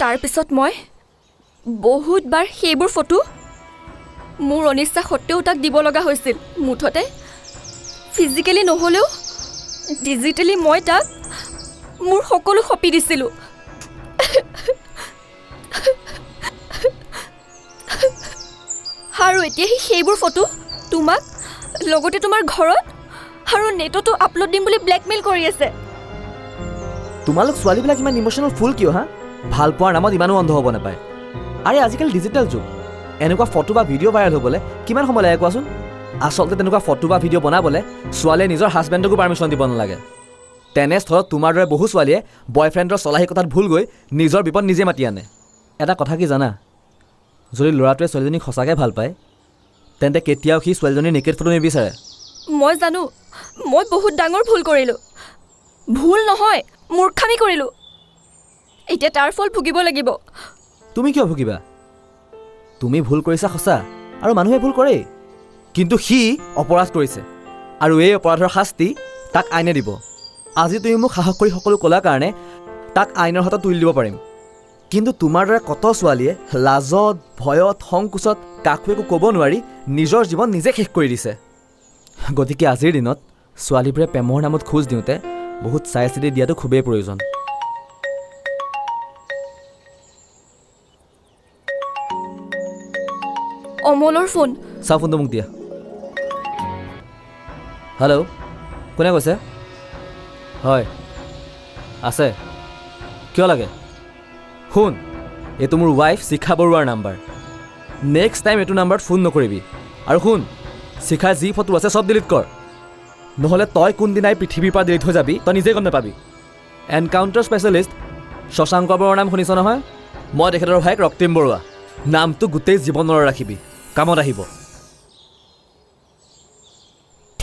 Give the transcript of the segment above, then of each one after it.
তাৰপিছত মই বহুতবাৰ সেইবোৰ ফটো মোৰ অনিচ্ছা সত্ত্বেও তাক দিব লগা হৈছিল। মুঠতে ফিজিকেলি নহ'লেও ডিজিটেলি মই তাক মোৰ সকলো সঁপি দিছিলোঁ। আৰু এতিয়া সি সেইবোৰ ফটো তোমাক, লগতে তোমাৰ ঘৰত আৰু নেটতো আপলোড দিম বুলি ব্লেকমেইল কৰি আছে। তোমালোক ছোৱালীবিলাক ইমান ইম'চনেল ফুল কিয় হা? ভাল পোৱাৰ নামত ইমানো অন্ধ হ'ব নাপায়। আৰে, আজিকালি ডিজিটেল যুগ, এনেকুৱা ফটো বা ভিডিঅ' ভাইৰেল হ'বলৈ কিমান সময় লাগে কোৱাচোন? আচলতে তেনেকুৱা ফটো বা ভিডিঅ' বনাবলৈ ছোৱালীয়ে নিজৰ হাজবেণ্ডকো পাৰ্মিশ্যন দিব নালাগে। তেনেস্থলত তোমাৰ দৰে বহু ছোৱালীয়ে বয়ফ্ৰেণ্ডৰ চলাহী কথাত ভুল গৈ নিজৰ বিপদ নিজে মাতি আনে। এটা কথা কি জানা? যদি ল'ৰাটোৱে ছোৱালীজনীক সঁচাকৈ ভাল পায়, তেন্তে কেতিয়াও সি ছোৱালীজনীৰ নেকেড ফটো নিবিচাৰে। মই জানো, মই বহুত ডাঙৰ ভুল কৰিলোঁ। ভুল নহয়, মূৰ্খামি কৰিলোঁ। এতিয়া তাৰ ফল ভুগিব লাগিব। তুমি কিয় ভুগিবা? তুমি ভুল কৰিছা সঁচা, আৰু মানুহে ভুল কৰেই, কিন্তু সি অপৰাধ কৰিছে আৰু এই অপৰাধৰ শাস্তি তাক আইনে দিব। আজি তুমি মোক সাহস কৰি সকলো ক'লা কাৰণে তাক আইনৰ হাতত তুলি দিব পাৰিম, কিন্তু তোমাৰ দৰে কত ছোৱালীয়ে লাজত, ভয়ত, সংকোচত কাকো একো ক'ব নোৱাৰি নিজৰ জীৱন নিজে শেষ কৰি দিছে। গতিকে আজিৰ দিনত ছোৱালীবোৰে প্ৰেমৰ নামত খোজ দিওঁতে বহুত চাই চিতি দিয়াটো খুবেই প্ৰয়োজন। অমলৰ ফোন। চাওঁ, ফোনটো মোক দিয়া। হেল্ল', কোনে কৈছে? হয়, আছে। কিয় লাগে? শুন, এইটো মোৰ ৱাইফ শিখা বৰুৱাৰ নাম্বাৰ। নেক্সট টাইম এইটো নাম্বাৰত ফোন নকৰিবি। আৰু শুন, শিখাৰ যি ফটো আছে চব ডিলিট কৰ, নহ'লে তই কোনদিনাই পৃথিৱীৰ পৰা ডিলিট হৈ যাবি তই নিজেই গম নাপাবি। এনকাউণ্টাৰ স্পেচিয়েলিষ্ট শশাংক বৰুৱাৰ নাম শুনিছ নহয়? মই তেখেতৰ ভায়েক ৰক্তিম বৰুৱা। নামটো গোটেই জীৱনৰ ৰাখিবি, কামত আহিব।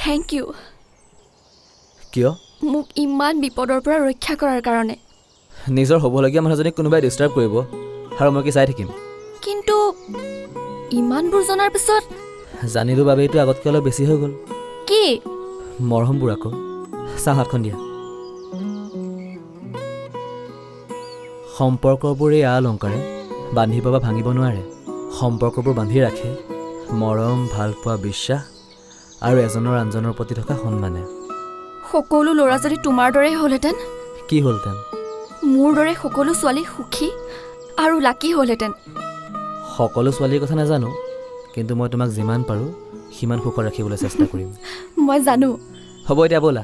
Thank you. কিয়? মোক ইমান বিপদৰ পৰা ৰক্ষা কৰাৰ কাৰণে। নিজৰ হ'বলগীয়া মানুহজনীক কোনোবাই ডিষ্টাৰ্ব কৰিব আৰু মই কি চাই থাকিম? কিন্তু ইমানবোৰ জনাৰ পিছত? জানিলোঁ বাবেইতো আগতকৈ অলপ বেছি হৈ গ'ল। কি? মৰমবোৰ আকৌ। চাহ হাতখন দিয়া। সম্পৰ্কবোৰ এই আ অলংকাৰে বান্ধিব বা ভাঙিব নোৱাৰে। সম্পৰ্কবোৰ বান্ধি ৰাখে মৰম, ভালপোৱা, বিশ্বাস আৰু এজনৰ আনজনৰ প্ৰতি থকা সন্মানে। সকলো ল'ৰা যদি তোমাৰ দৰেই হ'লহেঁতেন! কি হ'লহেঁতেন? মোৰ দৰে সকলো ছোৱালী সুখী আৰু লাকি হ'লহেঁতেন। সকলো ছোৱালীৰ কথা নাজানো, কিন্তু মই তোমাক যিমান পাৰোঁ সিমান সুখত ৰাখিবলৈ চেষ্টা কৰিম। মই জানো। হ'ব, এতিয়া ব'লা।